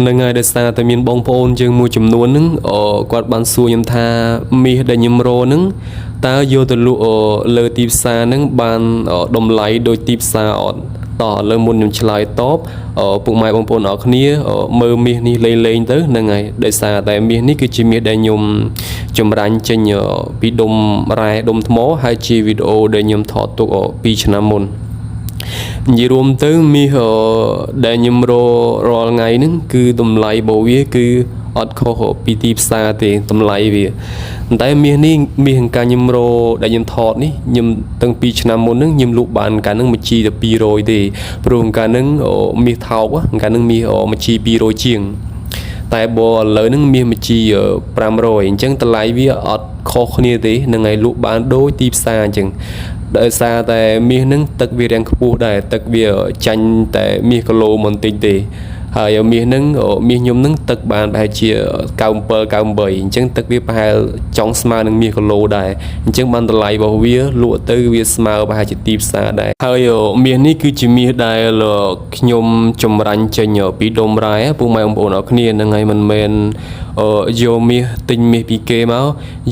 ហ្នឹងហើយដោយសារតែមានបងប្អូនយើងមួយចំនួនហ្នឹងគាត់បានសួរខ្ញុំថាមាសដែលខ្ញុំរកហ្នឹងតើយកទៅលក់លើទីផ្សារហ្នឹងបានតម្លៃដូចទីផ្សារអត់តោះឥឡូវមុនខ្ញុំឆ្លើយតបពុកម៉ែបងប្អូនអរគ្នាមើលមាសនេះលេងៗទៅហ្នឹងហើយដោយសារតែមាសនេះគឺជាមាសដែលខ្ញុំចម្រាញ់ចេញពីដុំរ៉ែដុំថ្មហើយជាវីដេអូដែលខ្ញុំថតទុក2ឆ្នាំមុន និយាយរួមទៅមាសដែលខ្ញុំរករាល់ថ្ងៃហ្នឹងគឺតម្លៃរបស់វាគឺអត់ខុសពីទីផ្សារទេតម្លៃវាប៉ុន្តែមាសនេះមាសកាលខ្ញុំរកដែលខ្ញុំថតនេះខ្ញុំតាំងពីឆ្នាំមុនហ្នឹងខ្ញុំលក់បានកាលហ្នឹងមួយជីតែ200ទេព្រោះកាលហ្នឹងមាសថោកកាលហ្នឹងមាសមួយជី200ជាង តែបើឥឡូវហ្នឹងមាសមួយជី500អញ្ចឹងតម្លៃវាអត់ខុសគ្នាទេនឹងឲ្យលក់បានដូចទីផ្សារអញ្ចឹងដោយសារតែមាសហ្នឹងទឹកវារាងខ្ពស់ដែរទឹកវាចាញ់តែមាសគីឡូមិនតិចទេហើយមាសហ្នឹងមាសខ្ញុំហ្នឹងទឹកបានប្រហែលជា97 98អញ្ចឹងទឹកវាប្រហែលចង់ស្មើនឹងមាសគីឡូដែរអញ្ចឹងបានតម្លៃរបស់វាលក់ទៅវាស្មើប្រហែលជាទីផ្សារដែរហើយមាសនេះគឺជាមាសដែលខ្ញុំចម្រាញ់ចេញពីដុំរ៉ែពុកម៉ែបងប្អូនអរគ្នាហ្នឹងហើយមិនមែនយកមាសទិញមាសពីគេមក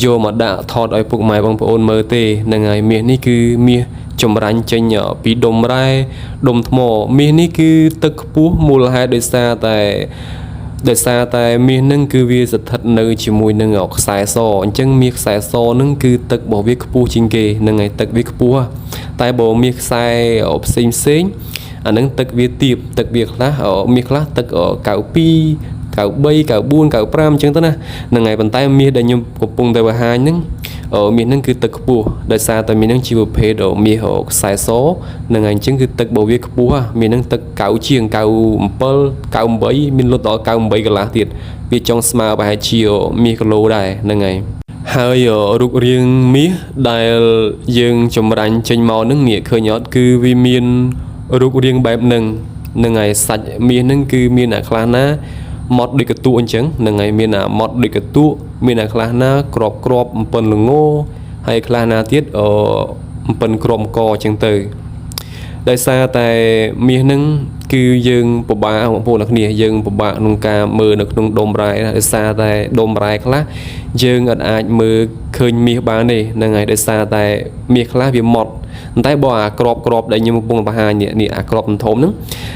យកមកដាក់ថតឲ្យពុកម៉ែបងប្អូនមើលទេហ្នឹងហើយមាសនេះគឺមាសចម្រាញ់ចេញពីដុំរ៉ែដុំថ្មមាសនេះគឺទឹកខ្ពស់មូលហេតុដោយសារតែមាសនឹងគឺវាស្ថិតនៅជាមួយនឹងខ្សែសអញ្ចឹងមាសខ្សែសនឹងគឺទឹករបស់វាខ្ពស់ជាងគេហ្នឹងហើយទឹកវាខ្ពស់តែបើមាសខ្សែផ្សេងផ្សេងអានឹងទឹកវាទាបទឹកវាខ្លះមាសខ្លះទឹក92 93 94 95អញ្ចឹងទៅណាហ្នឹងហើយប៉ុន្តែមាសដែលខ្ញុំកំពុងតែបង្ហាញហ្នឹងមាសហ្នឹងគឺទឹកខ្ពស់ដោយសារតែមាសហ្នឹងជាប្រភេទមាសខ្សែសហ្នឹងហើយអញ្ចឹងគឺទឹករបស់វាខ្ពស់មាសហ្នឹងទឹក9ជាង97 98មានលុតដល់98កន្លះទៀតវាចង់ស្មើប្រហែលជាមាសគីឡូដែរហ្នឹងហើយហើយរូបរាងមាសដែលយើងចម្រាញ់ចេញមកហ្នឹងងាកឃើញអត់គឺវាមានរូបរាងបែបហ្នឹងហ្នឹងហើយសាច់មាសហ្នឹងគឺមានអាខ្លះណាម៉ត់ដូចកន្ទក់អញ្ចឹងហ្នឹងហើយមានអាម៉ត់ដូចកន្ទក់មានអាខ្លះណាក្របក្របអំពិនល្ងហើយខ្លះណាទៀតអំពិនក្របកអញ្ចឹងទៅដោយសារតែមាសហ្នឹងគឺយើងពិបាកបងប្អូនអ្នកគ្នាយើងពិបាកក្នុងការមើលនៅក្នុងដុំរ៉ែណាដោយសារតែដុំរ៉ែខ្លះយើងអត់អាចមើលឃើញមាសបានទេហ្នឹងហើយដោយសារតែមាសខ្លះវាម៉ត់ប៉ុន្តែបើអាក្របក្របដែលខ្ញុំកំពុងបង្ហាញនេះនេះអាក្របធំហ្នឹង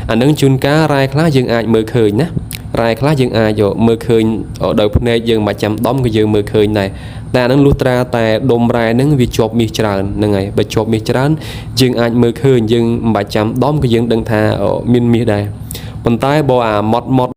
អាហ្នឹងជួនកាលរ៉ែខ្លះយើងអាចមើលឃើញណារ៉ែខ្លះយើងអាចមើលឃើញដោយភ្នែកយើងមិនចាំដំក៏យើងមើលឃើញដែរតែអាហ្នឹងលុះត្រាតែដុំរ៉ែហ្នឹងវាជាប់មាសច្រើនហ្នឹងហើយបើជាប់មាសច្រើនយើងអាចមើលឃើញយើងមិនបាច់ចាំដំក៏យើងដឹងថាមានមាសដែរប៉ុន្តែបើអាម៉ត់ម៉ត់